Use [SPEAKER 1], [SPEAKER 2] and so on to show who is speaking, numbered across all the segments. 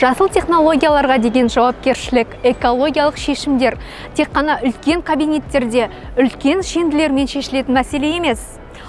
[SPEAKER 1] Жасыл технологияларға деген жауапкершілік, экологиялық шешімдер тек қана үлкен кабинеттерде, үлкен шенділермен шешілетін мәселе емес.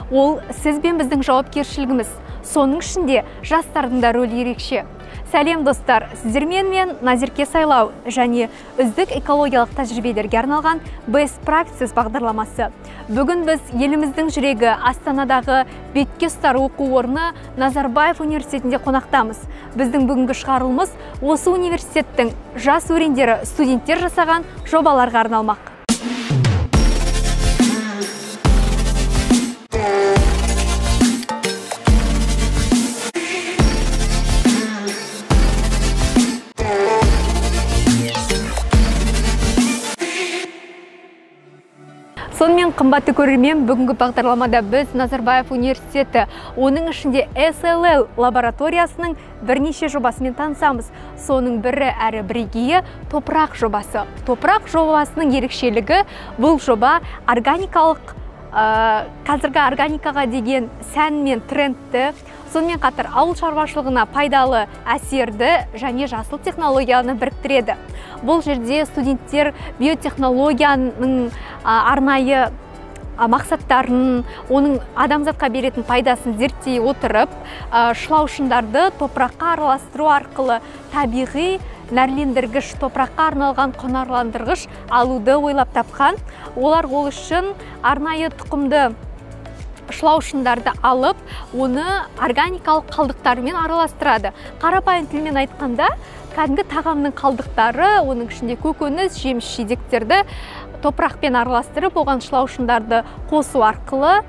[SPEAKER 1] Ол сіз бен біздің жауапкершілігіміз. Соның ішінде жастардың да рөлі ерекше. Сәлем достар, сіздермен мен Назерке Сайлау және үздік экологиялық тәжірибелерге арналған Best Practices бағдарламасы. Бүгін біз еліміздің жүрегі Астанадағы бетке ұстар оқу орны Назарбаев университетінде қонақтамыз. Біздің бүгінгі шығарылымыз осы университеттің жас өрендері, студенттер жасаған жобаларға арналмақ. Сонымен қымбатты көрермен, бүгінгі бағдарламада біз Назарбаев университеті, оның ішінде SLL лабораториясының бірнеше жобасымен танысамыз. Соның бірі әрі бірегейі топырақ жобасы. Топырақ жобасының ерекшелігі бұл жоба органикалық, қазіргі органикаға деген сән мен трендті, сонымен қатар ауыл шаруашылығына пайдалы әсерді және жасыл технологияны біріктіреді. Бұл жерде студенттер биотехнологияның арнайы мақсаттарын, оның адамзатқа беретін пайдасын зерттей отырып, шылаушындарды топыраққа араластыру арқылы табиғи нәрлендіргіш, топыраққа арналған құнарландырғыш алуды ойлап тапқан. Олар ол үшін арнайы тұқымды шылаушындарды алып, оны органикалық қалдықтармен араластырады. Қарапайым тілмен айтқанда, кәдімгі тағамның қалдықтары, оның ішінде көкөніс, жеміс жидектерді топырақпен араластырып, оған шылаушындарды қосу арқылы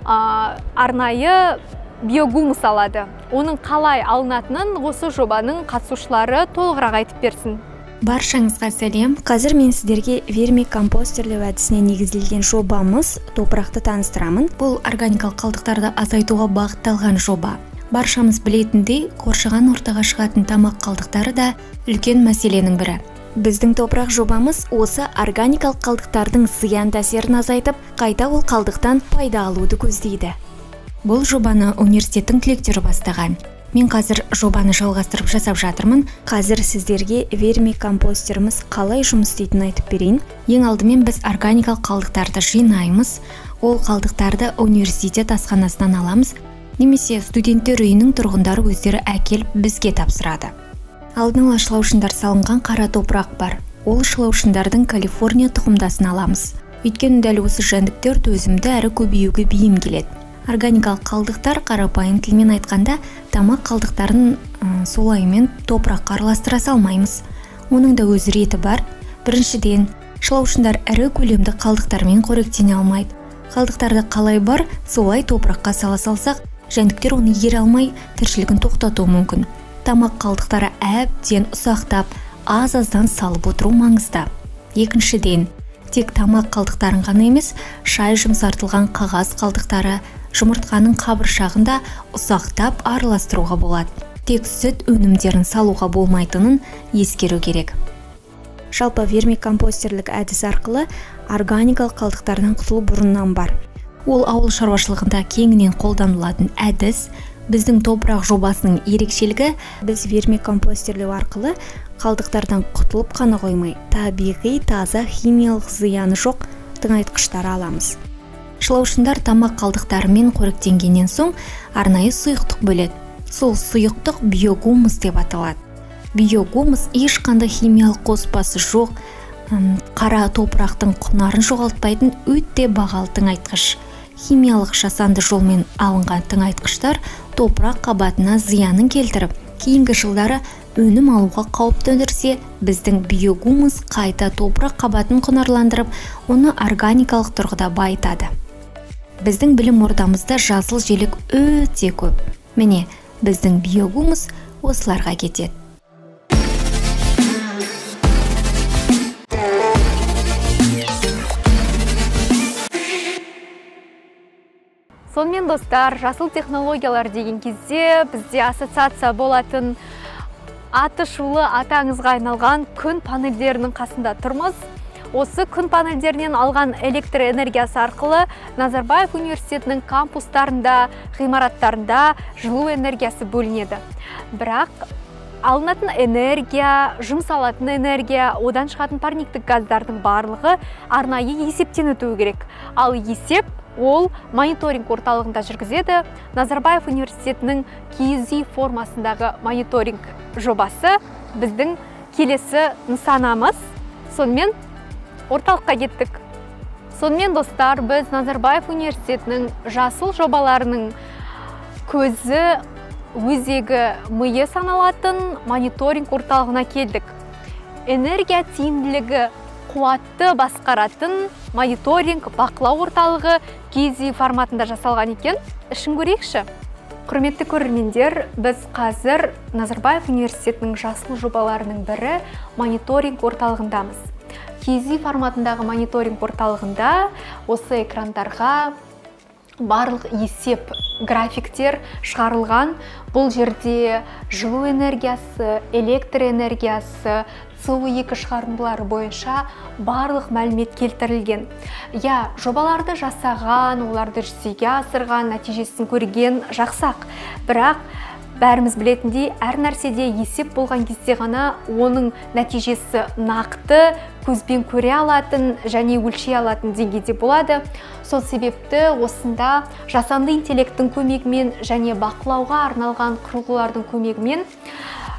[SPEAKER 1] арнайы биогумус алады. Оның қалай алынатынын осы жобаның қатысушылары толығырақ айтып берсін.
[SPEAKER 2] Баршаңызға сәлем. Қазір мен сіздерге вермикомпостерлеу әдісіне негізделген жобамыз топырақты таныстырамын.
[SPEAKER 3] Бұл органикалық қалдықтарды азайтуға бағытталған жоба. Баршамыз білетіндей, қоршаған ортаға шығатын тамақ қалдықтары да үлкен мәселенің бірі.
[SPEAKER 2] Біздің топырақ жобамыз осы органикалық қалдықтардың зиянды әсерін азайтып, қайта ол қалдықтан пайда алуды көздейді.
[SPEAKER 3] Бұл жобаны университеттің түлектері бастаған. Мен қазір жобаны жалғастырып жасап жатырмын.
[SPEAKER 2] Қазір сіздерге вермикомпостеріміз қалай жұмыс істейтінін айтып берейін.
[SPEAKER 3] Ең алдымен біз органикалық қалдықтарды жинаймыз. Ол қалдықтарды университет асханасынан аламыз, немесе студенттер үйінің тұрғындары өздері әкеліп бізге тапсырады. Алдын ала шылаушындар салынған қара топырақ бар. Ол шылаушындардың Калифорния тұқымдасын аламыз. Өйткені дәл осы жәндіктер төзімді әрі көбеюге бейім келеді. Органикалық қалдықтар, қарапайым тілмен айтқанда, тамақ қалдықтарын солаймен топыраққа араластыра салмаймыз. Оның да өз реті бар. Біріншіден, шылаушындар ірі көлемді қалдықтармен қоректене алмайды. Қалдықтарды қалай бар, солай топыраққа сала салсақ, жәндіктер оны ере алмай, тіршілігін тоқтатуы мүмкін. Тамақ қалдықтары әбден ұсақтап, аз-аздан салып отыру маңызды. Екіншіден, тек тамақ қалдықтарын ғана емес, шай жұмсартылған қағаз қалдықтары, жұмыртқаның қабыршағында ұсақтап араластыруға болады. Тек сүт өнімдерін салуға болмайтынын ескеру керек.
[SPEAKER 2] Жалпы вермикомпостерлік әдіс арқылы органикалық қалдықтардан құтылу бұрыннан бар.
[SPEAKER 3] Ол ауыл шаруашылығында кеңінен қолданылатын әдіс. Біздің топырақ жобасының ерекшелігі,
[SPEAKER 2] біз вермикомпостерлеу арқылы қалдықтардан құтылып қана қоймай, табиғи таза химиялық зияны жоқ тыңайтқыштар аламыз.
[SPEAKER 3] Шылаушындар тамақ қалдықтарымен қоректенгеннен соң арнайы сұйықтық бөледі. Сол сұйықтық биогумус деп аталады. Биогумус ешқандай химиялық қоспасы жоқ, қара топырақтың құнарын жоғалтпайтын өте бағалы тыңайтқыш. Химиялық жасанды жолмен алынған тыңайтқыштар топырақ қабатына зиянын келтіріп, кейінгі жылдары өнім алуға қауіп төндірсе, біздің биогумус қайта топырақ қабатын құнарландырып, оны органикалық тұрғыда байытады. Біздің білім ордамызда жасыл желек өте көп. Міне, біздің биогумус осыларға кетеді.
[SPEAKER 1] Сонымен достар, жасыл технологиялар деген кезде бізде ассоциация болатын аты шулы атаңызға айналған күн панельдерінің қасында тұрмыз. Осы күн панельдерінен алған электр энергиясы арқылы Назарбаев университетінің кампустарында, ғимараттарында жылу энергиясы бөлінеді. Бірақ Алынатын энергия, жұмсалатын энергия, одан шығатын парниктік газдардың барлығы арнайы есептен өтуі керек. Ал есеп ол мониторинг орталығында жүргізеді. Назарбаев университетінің киіз үй формасындағы мониторинг жобасы біздің келесі нысанамыз. Сонымен орталыққа кеттік. Сонымен, достар, біз Назарбаев университетінің жасыл жобаларының көзі, өзегі, миы саналатын мониторинг орталығына келдік. Энергия тиімділігі, қуатты басқаратын мониторинг бақылау орталығы киіз үй форматында жасалған екен. Ішін көрейікші. Құрметті көрермендер, біз қазір Назарбаев университетінің жасыл жобаларының бірі мониторинг орталығындамыз. Киіз үй форматындағы мониторинг орталығында осы экрандарға барлық есеп, графиктер шығарылған. Бұл жерде жылу энергиясы, электр энергиясы, СО2 шығарындылары бойынша барлық мәлімет келтірілген. Иә, жобаларды жасаған, оларды жүзеге асырған, нәтижесін көрген жақсақ. Бірақ бәріміз білетіндей, әр нәрседе есеп болған кезде ғана оның нәтижесі нақты, көзбен көре алатын және өлшей алатын деңгейде болады. Сол себепті осында жасанды интеллекттің көмегімен және бақылауға арналған құрылғылардың көмегімен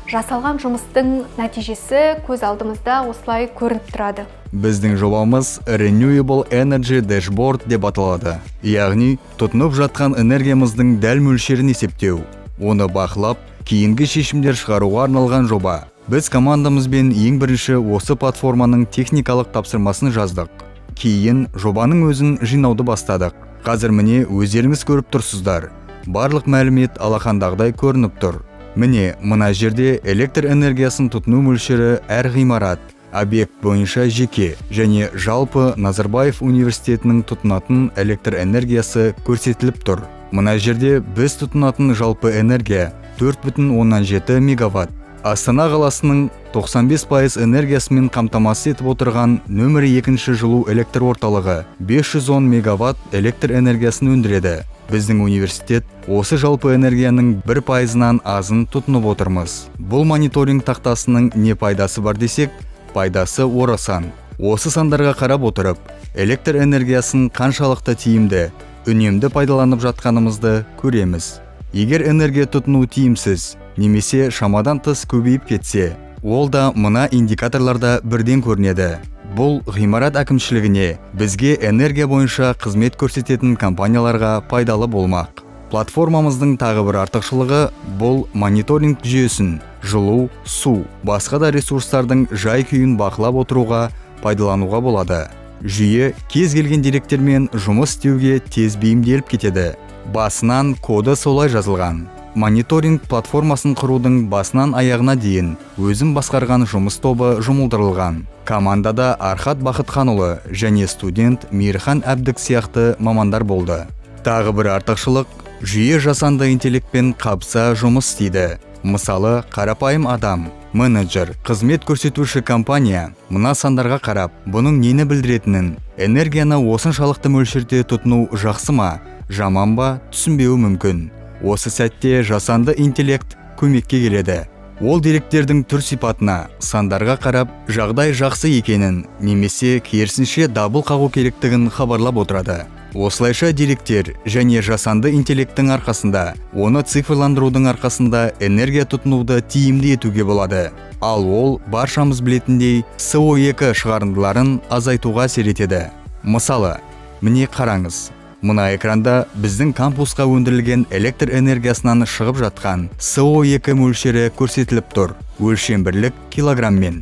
[SPEAKER 1] жасалған жұмыстың нәтижесі көз алдымызда осылай көрініп тұрады.
[SPEAKER 4] Біздің жобамыз Renewable Energy Dashboard деп аталады. Яғни, тұтынып жатқан энергиямыздың дәл мөлшерін есептеу, оны бақылап, кейінгі шешімдер шығаруға арналған жоба. Біз командамызбен ең бірінші осы платформаның техникалық тапсырмасын жаздық. Кейін жобаның өзін жинауды бастадық. Қазір міне өздеріңіз көріп тұрсыздар. Барлық мәлімет алақандағыдай көрініп тұр. Міне, мына жерде электр энергиясын тұтыну мөлшері әр ғимарат, объект бойынша жеке және жалпы Назарбаев университетінің тұтынатын электр энергиясы көрсетіліп тұр. Мына жерде біз тұтынатын жалпы энергия 4,7 мегаватт. Астана қаласының 95% энергиясымен қамтамасыз етіп отырған нөмірі 2 жылу электр орталығы 510 мегаватт электр энергиясын өндіреді. Біздің университет осы жалпы энергияның 1%-ынан азын тұтынып отырмыз. Бұл мониторинг тақтасының не пайдасы бар десек, пайдасы орасан. Осы сандарға қарап отырып, электр энергиясын қаншалықты тиімді, үнемді пайдаланып жатқанымызды көреміз. Егер энергия тұтыну тиімсіз немесе шамадан тыс көбейіп кетсе, ол да мына индикаторларда бірден көрінеді. Бұл ғимарат әкімшілігіне, бізге энергия бойынша қызмет көрсететін компанияларға пайдалы болмақ. Платформамыздың тағы бір артықшылығы бұл мониторинг жүйесін жылу, су, басқа да ресурстардың жай күйін бақылап отыруға пайдалануға болады. Жүйе кез келген деректермен жұмыс істеуге тез бейімделіп кетеді. Басынан коды солай жазылған. Мониторинг платформасын құрудың басынан аяғына дейін өзім басқарған жұмыс тобы жұмылдырылған. Командада Архат Бақытханұлы және студент Мейірхан Әбдік сияқты мамандар болды. Тағы бір артықшылық, жүйе жасанды интеллектпен қабыса жұмыс істейді. Мысалы, қарапайым адам, менеджер, қызмет көрсетуші компания мына сандарға қарап, бұның нені білдіретінін, энергияны осыншалықты мөлшерде тұтыну жақсы ма, жаман ба түсінбеуі мүмкін. Осы сәтте жасанды интеллект көмекке келеді. Ол деректердің түр сипатына, сандарға қарап, жағдай жақсы екенін немесе керісінше дабыл қағу керектігін хабарлап отырады. Осылайша деректер және жасанды интеллекттің арқасында, оны цифрландырудың арқасында энергия тұтынуды тиімді етуге болады. Ал ол баршамыз білетіндей СО2 шығарындыларын азайтуға әсер етеді. Мысалы, міне қараңыз. Мына экранда біздің кампусқа өндірілген электр энергиясынан шығып жатқан СО2 мөлшері көрсетіліп тұр. Өлшем бірлік килограмммен.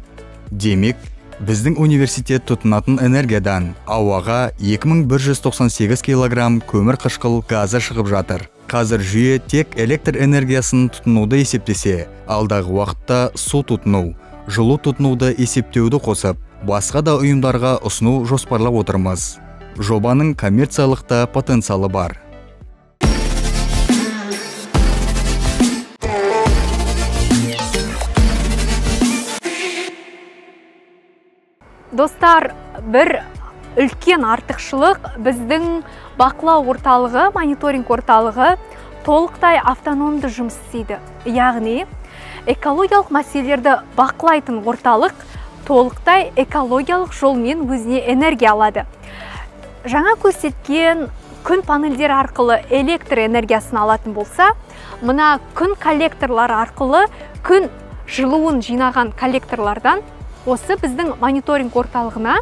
[SPEAKER 4] Демек, біздің университет тұтынатын энергиядан ауаға 2198 килограмм көмір қышқыл газы шығып жатыр. Қазір жүйе тек электр энергиясын тұтынуды есептесе, алдағы уақытта су тұтыну, жылу тұтынуды есептеуді қосып, басқа да ұйымдарға ұсыну жоспарлап отырмыз. Жобаның коммерциялық та потенциалы бар.
[SPEAKER 1] Достар, бір үлкен артықшылық біздің бақылау орталығы, мониторинг орталығы толықтай автономды жұмыс істейді. Яғни, Экологиялық мәселелерді бақылайтын орталық толықтай экологиялық жолмен өзіне энергия алады. Жаңа көрсеткен күн панельдері арқылы электр энергиясын алатын болса, мына күн коллекторлары арқылы күн жылуын жинаған коллекторлардан осы біздің мониторинг орталығына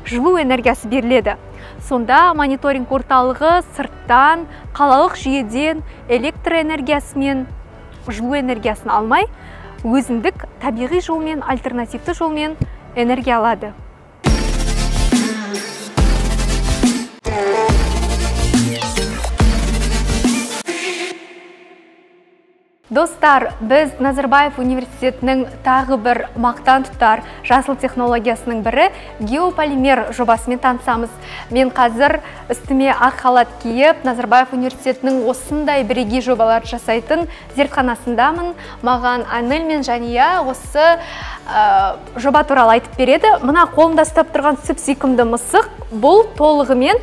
[SPEAKER 1] жылу энергиясы беріледі. Сонда мониторинг орталығы сырттан, қалалық жүйеден электр энергиясы мен жылу энергиясын алмай, өзіндік табиғи жолмен, альтернативті жолмен энергия алады. Достар, біз Назарбаев университетінің тағы бір мақтан тұтар жасыл технологиясының бірі геополимер жобасымен танысамыз. Мен қазір үстіме ақ халат киіп, Назарбаев университетінің осындай бірегей жобалар жасайтын зертханасындамын. Маған Анель мен Жания осы жоба туралы айтып береді. Мына қолымда ұстап тұрған сүп-сүйкімді мысық, бұл толығымен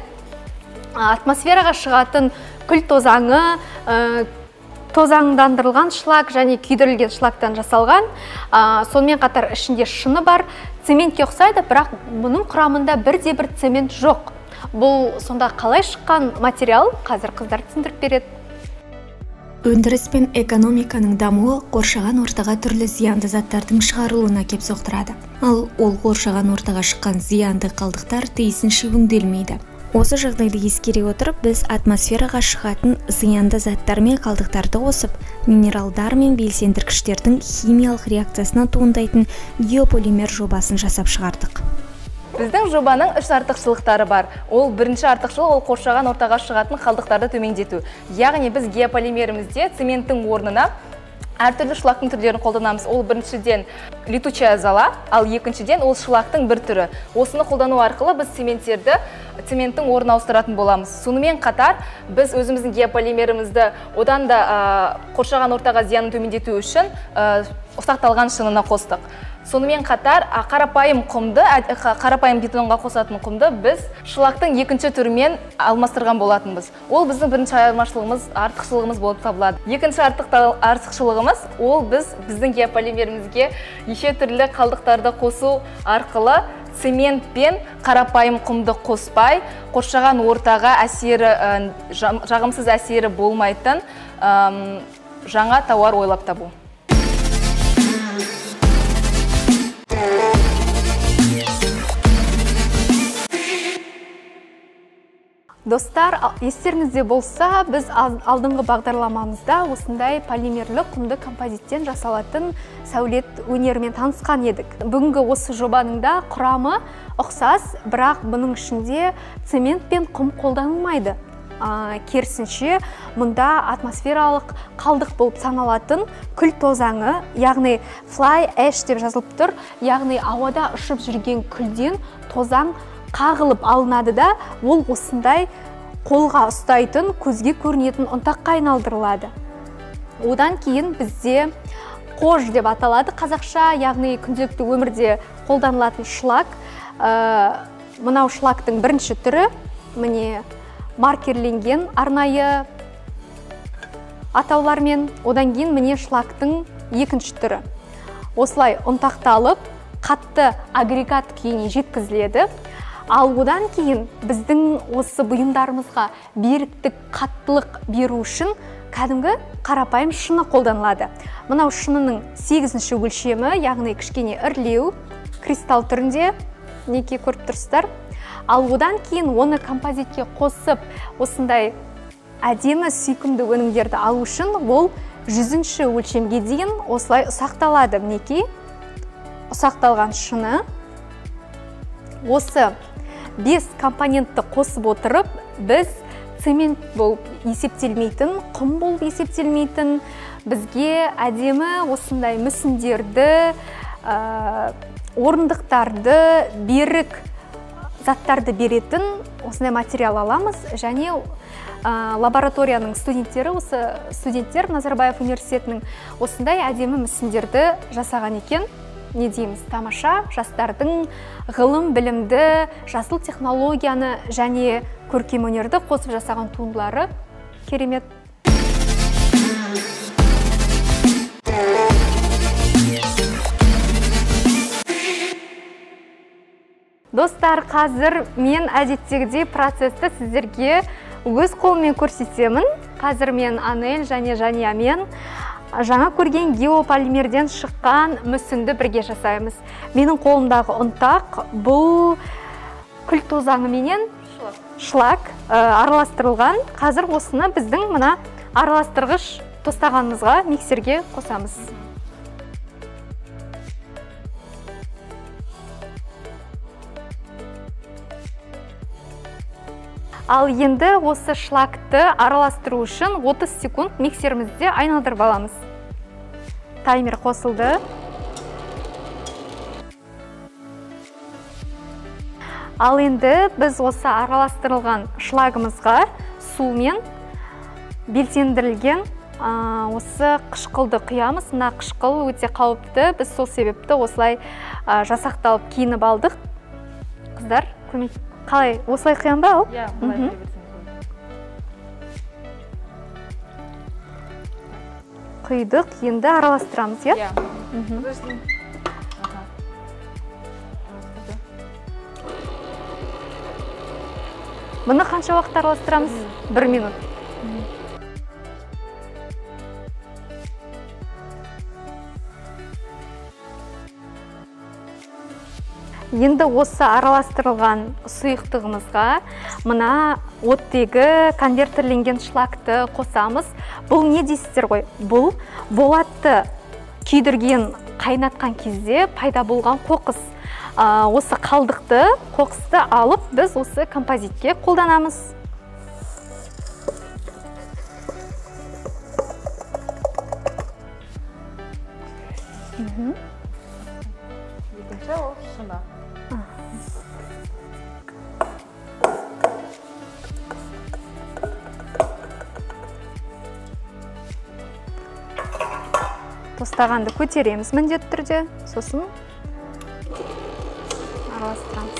[SPEAKER 1] атмосфераға шығатын күл тозаңы, тозаңдандырылған шлак және күйдірілген шлактан жасалған. Сонымен қатар ішінде шыны бар, цементке ұқсайды, бірақ бұның құрамында бірде-бір цемент жоқ. Бұл сонда қалай шыққан материал, қазір қыздар түсіндіріп береді.
[SPEAKER 3] Өндіріс пен экономиканың дамуы қоршаған ортаға түрлі зиянды заттардың шығарылуына кеп соқтырады. Ал ол қоршаған ортаға шыққан зиянды қалдықтар тиісінше өңделмейді.
[SPEAKER 2] Осы жағдайды ескере отырып, біз атмосфераға шығатын зиянды заттар мен қалдықтарды қосып, минералдар мен белсендіргіштердің химиялық реакциясынан туындайтын геополимер жобасын жасап шығардық.
[SPEAKER 5] Біздің жобаның үш артықшылықтары бар. Ол бірінші артықшылық, ол қоршаған ортаға шығатын қалдықтарды төмендету. Яғни біз геополимерімізде цементтің орнына әртүрлі шлактың түрлерін қолданамыз. Ол біріншіден летучая зола, ал екіншіден ол шлактың бір түрі. Осыны қолдану арқылы біз цементтің орнын ауыстыратын боламыз. Сонымен қатар біз өзіміздің геополимерімізді одан да қоршаған ортаға зиянын төмендету үшін ұсақталған шынына қостық. Сонымен қатар қарапайым құмды, қарапайым бетонға қосатын құмды біз шлактың екінші түрімен алмастырған болатынбыз. Ол біздің бірінші айырмашылығымыз, артықшылығымыз болып табылады. Екінші артықшылығымыз, ол біздің геополимерімізге неше түрлі қалдықтарды қосу арқылы цемент пен қарапайым құмды қоспай, қоршаған ортаға әсері, жағымсыз әсері болмайтын жаңа тауар ойлап табу.
[SPEAKER 1] Достар, естеріңізде болса, біз алдыңғы бағдарламамызда осындай полимерлі құмды композиттен жасалатын сәулет өнерімен танысқан едік. Бүгінгі осы жобаның да құрамы ұқсас, бірақ бұның ішінде цемент пен құм қолданылмайды. Керісінше, мұнда атмосфералық қалдық болып саналатын күл тозаңы, яғни fly ash деп жазылып тұр, яғни ауада ұшып жүрген күлден тозаң қағылып алынады да, ол осындай қолға ұстайтын, көзге көрінетін ұнтаққа айналдырылады. Одан кейін бізде қож деп аталады қазақша, яғни күнделікті өмірде қолданылатын шлак. Мынау шлактың бірінші түрі, міне маркерленген арнайы атаулармен. Одан кейін міне шлактың екінші түрі. Осылай ұнтақталып, қатты агрегат күйіне жеткізіледі. Ал одан кейін біздің осы бұйымдарымызға беріктік, қаттылық беру үшін кәдімгі қарапайым шыны қолданылады. Мынау шынының 8-ші өлшемі, яғни кішкене ірілеу, кристалл түрінде, неке көріп тұрсыздар. Ал одан кейін оны композитке қосып, осындай әдемі сүйкімді өнімдерді алу үшін ол 100-ші өлшемге дейін осылай ұсақталады. Мінекей, ұсақталған шыны. Осы 5 компонентті қосып отырып, біз цемент болып есептелмейтін, құм болып есептелмейтін, бізге әдемі осындай мүсіндерді, орындықтарды, берік заттарды беретін осындай материал аламыз. Және лабораторияның студенттері, осы студенттер Назарбаев университетінің осындай әдемі мүсіндерді жасаған екен. Не дейміз, тамаша, жастардың ғылым, білімді, жасыл технологияны және көркемөнерді қосып жасаған туындылары керемет. Достар, қазір мен әдеттегідей процесті сіздерге өз қолыммен көрсетемін. Қазір мен Анель және Жаниямен жаңа көрген геополимерден шыққан мүсінді бірге жасаймыз. Менің қолымдағы ұнтақ бұл күл тозаңы менен шлак араластырылған. Қазір осыны біздің мына араластырғыш тостағанымызға, миксерге қосамыз. Ал енді осы шлакты араластыру үшін 30 секунд миксерімізде айналдырып аламыз. Таймер қосылды. Ал енді біз осы араластырылған шлагымызға сумен белсендірілген осы қышқылды құямыз. Мына қышқыл өте қауіпті. Біз сол себепті осылай жасақталып киініп алдық. Қыздар, көмек. Қалай, осылай құям ба ол?
[SPEAKER 5] Иә, былай құя берсеңіз болады.
[SPEAKER 1] Құйдық, енді араластырамыз, иә?
[SPEAKER 5] Иә.
[SPEAKER 1] Бұны қанша уақыт араластырамыз? 1 минут. Енді осы араластырылған сұйықтығымызға мына оттегі конвертерленген шлакты қосамыз. Бұл не дейсіздер ғой? Бұл болатты күйдірген, қайнатқан кезде пайда болған қоқыс. Осы қалдықты, қоқысты алып біз осы композитке қолданамыз.
[SPEAKER 5] Екінші ол шыны.
[SPEAKER 1] Тостағанды көтереміз міндетті түрде, сосын араластырамыз.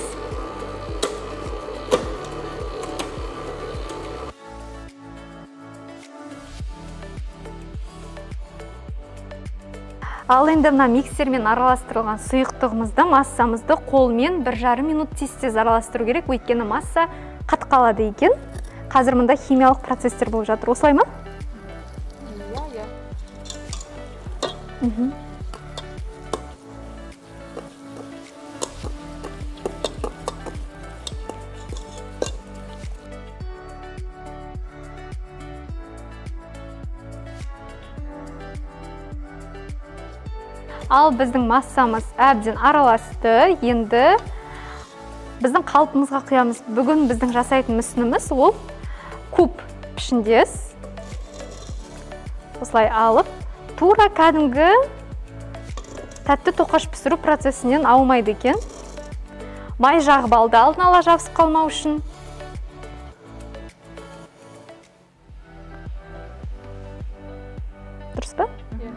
[SPEAKER 1] Ал енді мына миксермен араластырылған сұйықтығымызды, массамызды қолмен 1,5 минут тез-тез араластыру керек, өйткені масса қатып қалады екен. Қазір мында химиялық процесстер болып жатыр. Осылай ма?
[SPEAKER 5] Иә, иә.
[SPEAKER 1] Ал біздің массамыз әбден араласты. Енді біздің қалпымызға құямыз. Бүгін біздің жасайтын мүсініміз ол куб пішіндес. Осылай алып, тура кәдімгі тәтті тоқаш пісіру процесінен аумайды екен. Май жағып алды, алдын ала жабысып қалмау үшін. Дұрыс па?
[SPEAKER 5] Иә.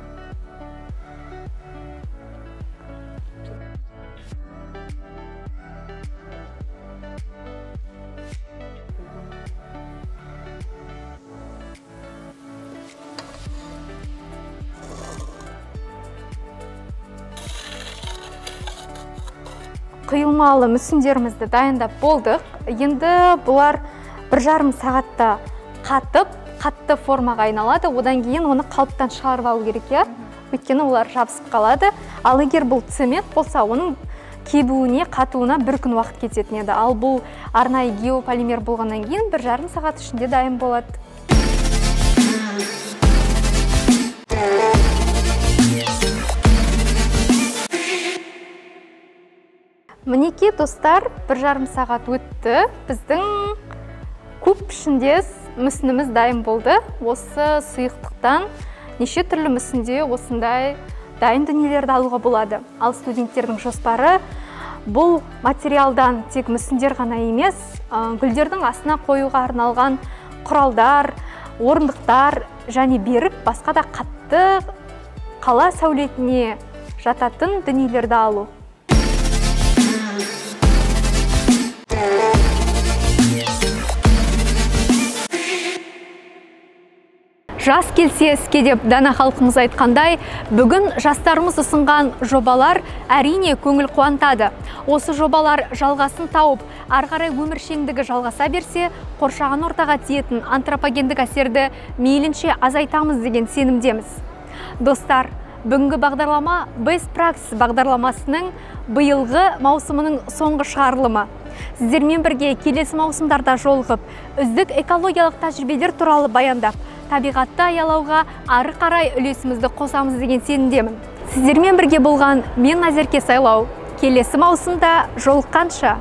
[SPEAKER 1] Құйылмалы мүсіндерімізді дайындап болдық. Енді бұлар 1,5 сағатта қатып, қатты формаға айналады. Одан кейін оны қалыптан шығарып алу керек, иә? Өйткені олар жабысып қалады. Ал егер бұл цемент болса, оның кебуіне, қатуына 1 күн уақыт кететін еді. Ал бұл арнайы геополимер болғаннан кейін 1,5 сағат ішінде дайын болады. Мінекей, достар, 1,5 сағат өтті. Біздің куб пішіндес мүсініміз дайын болды. Осы сұйықтықтан неше түрлі мүсінде осындай дайын дүниелерді алуға болады. Ал студенттердің жоспары бұл материалдан тек мүсіндер ғана емес, гүлдердің астына қоюға арналған құралдар, орындықтар және берік басқа да қатты қала сәулетіне жататын дүниелерді алу. Жас келсе іске деп дана халқымыз айтқандай, бүгін жастарымыз ұсынған жобалар әрине көңіл қуантады. Осы жобалар жалғасын тауып, ары қарай өміршеңдігі жалғаса берсе, қоршаған ортаға тиетін антропогендік әсерді мейлінше азайтамыз деген сенімдеміз. Достар, бүгінгі бағдарлама Best Practice бағдарламасының биылғы маусымының соңғы шығарылымы. Сіздермен бірге келесі маусымдарда жолығып, үздік экологиялық тәжірибелер туралы баяндап, табиғатты аялауға ары қарай үлесімізді қосамыз деген сенімдемін. Сіздермен бірге болған мен, Назерке Сайлау. Келесі маусымда жолыққанша.